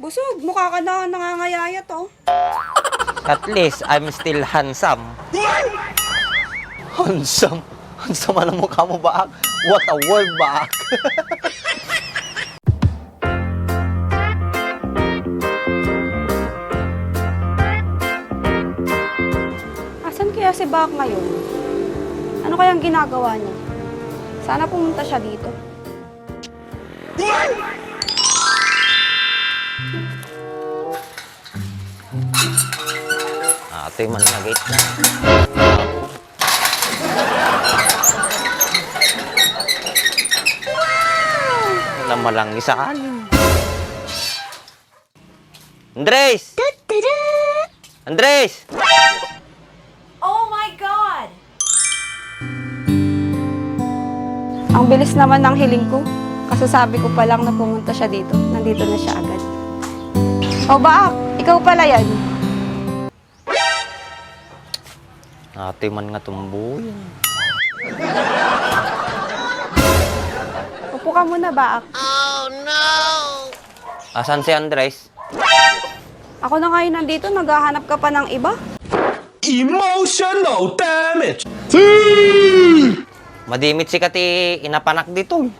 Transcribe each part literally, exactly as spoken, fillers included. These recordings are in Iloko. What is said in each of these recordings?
Kusog, mukha ka na nangangayayat, oh. At least, I'm still handsome. Handsome? Handsome ang mukha mo, Baak? What a word, Baak! Asan kaya si Baak ngayon? Ano kayang ginagawa niya? Sana pumunta siya dito. Atoy man nga gate na. Namalangisan. Andres! Andres! Oh my God! Ang bilis naman ng hiling ko. Kasasabi ko pa lang na pumunta siya dito. Nandito na siya agad. O, Baak, ikaw pala yan. Atoy man nga tumboy. Upo ka muna, Baak. Asan si Andres? Ako na ngayon nandito, naghahanap ka pa ng iba? Emotional damage! Madimit si kati inapanak ditoy.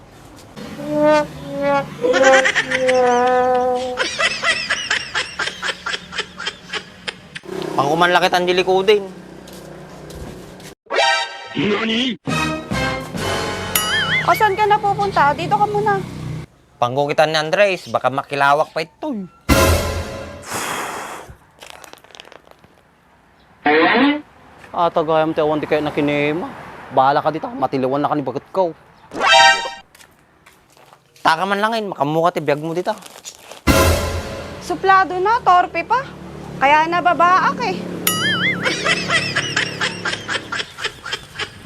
Pangkuman lakit ang dilikudin. Nani? O, saan ka napupunta? Dito ka muna. Panggugitan ni Andres, baka makilawak pa itoy. Ata gayam ti awan di kayat na kinema. Bahala ka dita, matiliwan na ka ni baket ko. Taka man langin, makammuka ti biag mo dita. Suplado na, torpe pa. Kaya nababaak eh.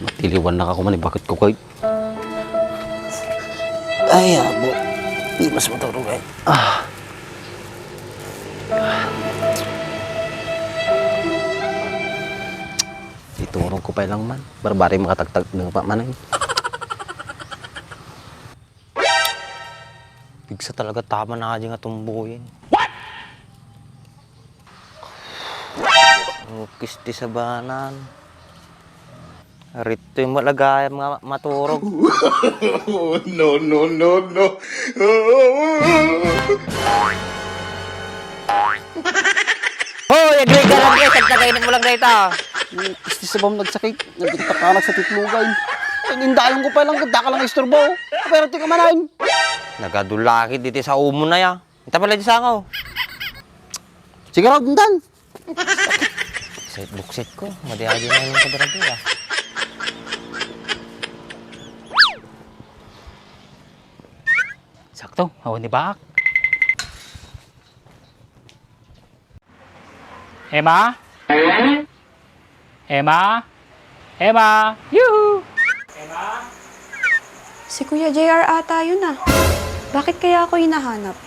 Matiliwan na ka kuman ni baket ko kay. Ay, abo. Di mas maturog ay. Ah. Iturog ko pa lang man. Barbari makatagtag na pa man ay. Pigsa talaga tama na nga tumboyen. What? Ukis ti sabanan. Rito'y malagayam nga maturog. No, no, no, no. Hoy, agree ka lang, guys. Agtagaynan mo lang dayta. Isti sabam nagsakit. Nagtakanak sa titlugay. Ay, nindayon ko pa lang. Daka lang isturbo. Pero ti kamanan. Nagadulakit diti sa umo na ya. Ita pala di sangaw. Sige raw, dundan. Set buksit ko. Madi-adi na yung kadrago, ah. Sakto, awan ni Baak. Emma? Emma? Emma? Yuhu! Emma? Si Kuya J R ata yun, ah. Bakit kaya ako hinahanap?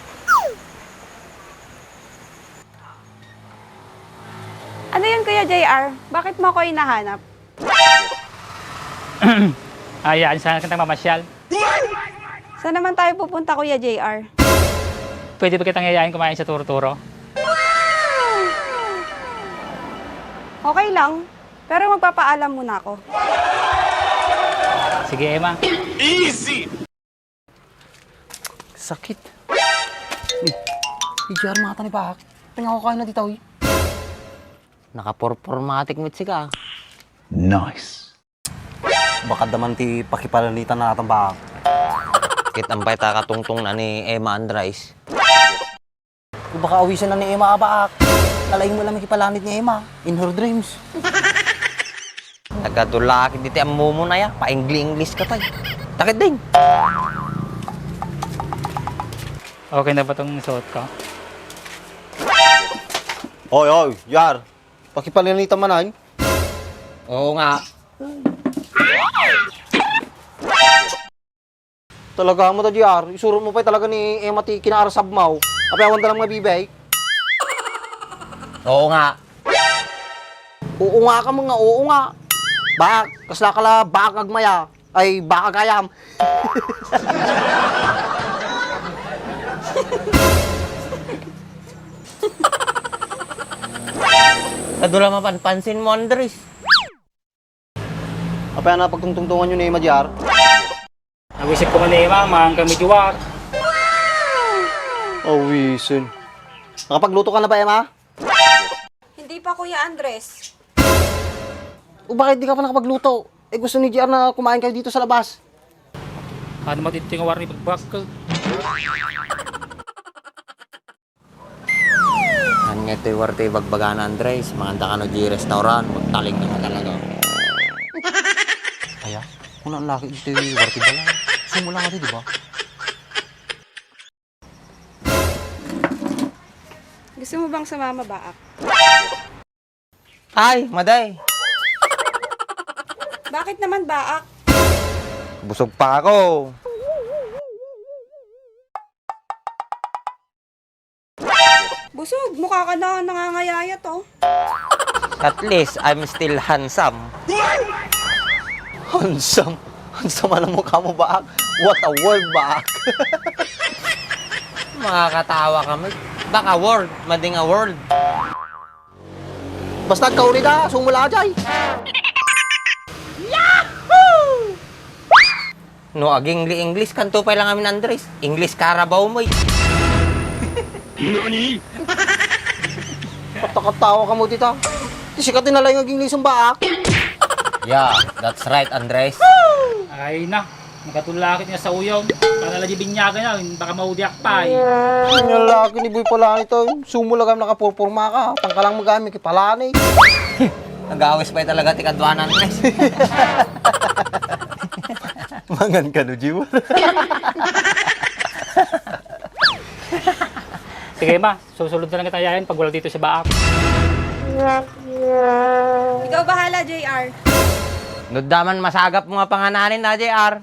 Ano yun, Kuya J R? Bakit mo ako hinahanap? Hayaan sana kitang mamasyal. Saan naman tayo pupunta, Kuya J R? Pwede ba kitang yayain kumain sa turo-turo? Okay lang, pero magpapaalam muna ako. Sige, Emma. Easy! Sakit. Eh, ijar mata ni Baak. Tingnan ko kayo na dito, eh. Nakaporpormatic mo, sika. Nice. Baka daman ti pakipalanita na natang Baak. Kit ampay ta katungtong na ni Emma Andres. Kung baka awisan na ni Emma a Baak, nalaing mo lang makipalanit ni Emma in her dreams. Nagadulakit diti ammo mo na ya, pa-English-English ka pa. Takit din. Okay na ba tong suot ko? Oy, oy, Yar. Pakipalanita man ay. Oo nga. Talaga mo ta, J R. Isurot mo pa'y talaga ni Emma ti kinaarasab mo. Apay awan da lang mabibay. Oo nga. Oo nga ka, mga oo nga. Bak, kasla ka la, bak agmaya. Ay, bak agayam. Adu la mapanpansinmo, Andres. Apay a napagtungtungtunganyo ni Emma, J R? Nawisip ko man ni Emma, mangan kami, J R. Awisin. Nakapagluto ka na ba, Emma? Hindi pa, Kuya Andres. O, bakit di ka pa nakapagluto? Eh, gusto ni J R na kumain kayo dito sa labas. Ano matitting awar ni pagbakal? Ania toy warta ibagbagana, Andres? Manganda kano di restaurant, magtalingka nga talaga. Aya, kuna laki itoy warta balay. Sumula nga di, di ba? Gusto mo bang sumama, Baak? Ay, maday. Bakit naman, Baak? Busog pa ako. Busog? Mukha ka na nangangayayat, oh. At least, I'm still handsome. Handsome? Handsome ang mukha mo, Baak? What a world, Baak! Makakatawa kami. Baka world, mading a world. Basta agkauri da, sumula jay. Yahoo! No, agingli-English, kanto pay lang amin, Andres. English Carabao mo, eh. Nani? Katakatawa ka mo, tita. Ti sikat ti nalaing agingli sumbaak. Yeah, that's right, Andres. Ay na, makatulakit nga sa uyaw. Panala di binyagan na, baka maudiak pa, eh. Ang lalaki ni Boy Palani to, sumulagam nakapurpurma ka. Pangkalang magami, kipalani. Nagawis pa talaga ti kaduanan, Andres. Mangan ka, no, Jiwa? Sige, ma. Susulod na lang kita yayan pag wala dito si Baak. Ikaw bahala, J R. Nuddaman masagap mo nga pangananin na, J R.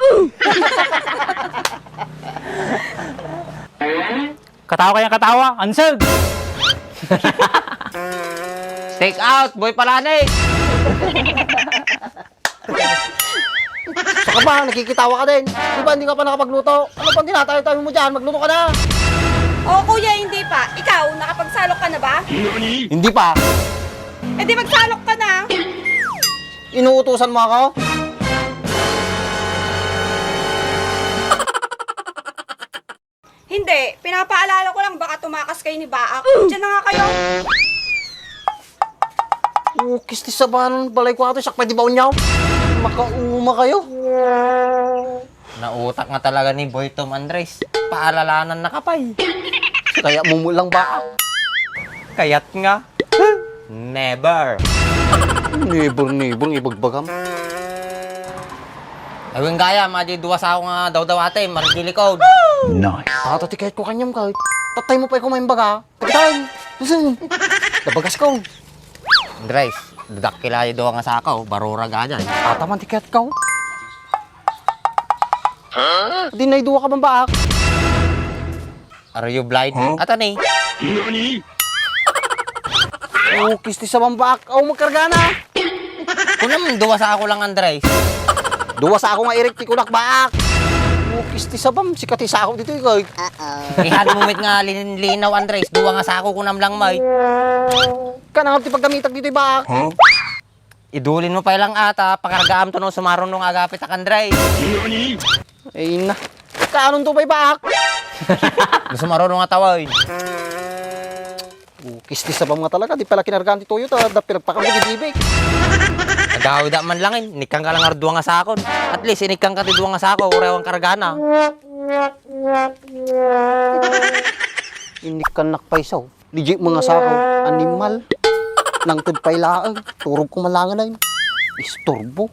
Katawa kayang katawa, ansag! Take out, Boy Palani! Saka ba, nakikitawa ka din. Di ba hindi ka pa nakapagluto? Ano pang tinatayo-tayo mo dyan? Magluto ka na. O, kuya, hindi pa. Ikaw, nakapagsalok ka na ba? Hindi pa. Eh, di magsalok ka na. Inuutusan mo ako? Hindi. Pinapaalala ko lang, baka tumakas kayo ni Baak. Diyan na nga kayo. Ukis ti sabanan, balay ko ato, siak pwede ba unyaw? Makauma kayo. Nautak nga talaga ni Boy Tom Andres. Paalalanan na kapay. Kaya mumu lang ba? Kayat nga. Never. Never, never, ibagbagam. Awing gaya, madi dua sa ako nga dawdawate, margilikod. Nice. Tata ti kayat ko kanyam ka. Tatay mo pa ikaw maimbaga. Tagitan! Usun! Nabagas ko! Andres, dadak kila dua nga sako, barura gajan. Ataman ti kiyat ko. Di na idua ka bambaak. Are you blind? Huh? Ata ni? Nani? Ukis ti sabambaak. Aw, magkargana. Kunam, dua sako lang, Andres. Dua sako nga irik ti kunak baak. Ukis ti sabam, sikat ti sako ditoy, koy. Ihan mo met nga lin-, linaw, Andres. Dua nga sako kunam lang, may. Kanangam ti pagdamitak ditoy baak. Huh? Idulin mo pay lang ata, pakargaam to no sumaruno nga agapit ak, Andres. Ay na. Kaanonto pay baak? No sumaruno nga taway. Ukis ti sabam nga talaga, di pala kinargaan ti tuyo ta, da pinagpakam di bibig. Nagawida man lang, eh. Inikkan ka lang nga dua nga sakon. At least, inikkan ka ti dua nga sako, uray awan kargana. Inikkan nakpaysaw. Di di mga sako, animal. Nangted pay laeng, turog ko malangan ay. Isturbo.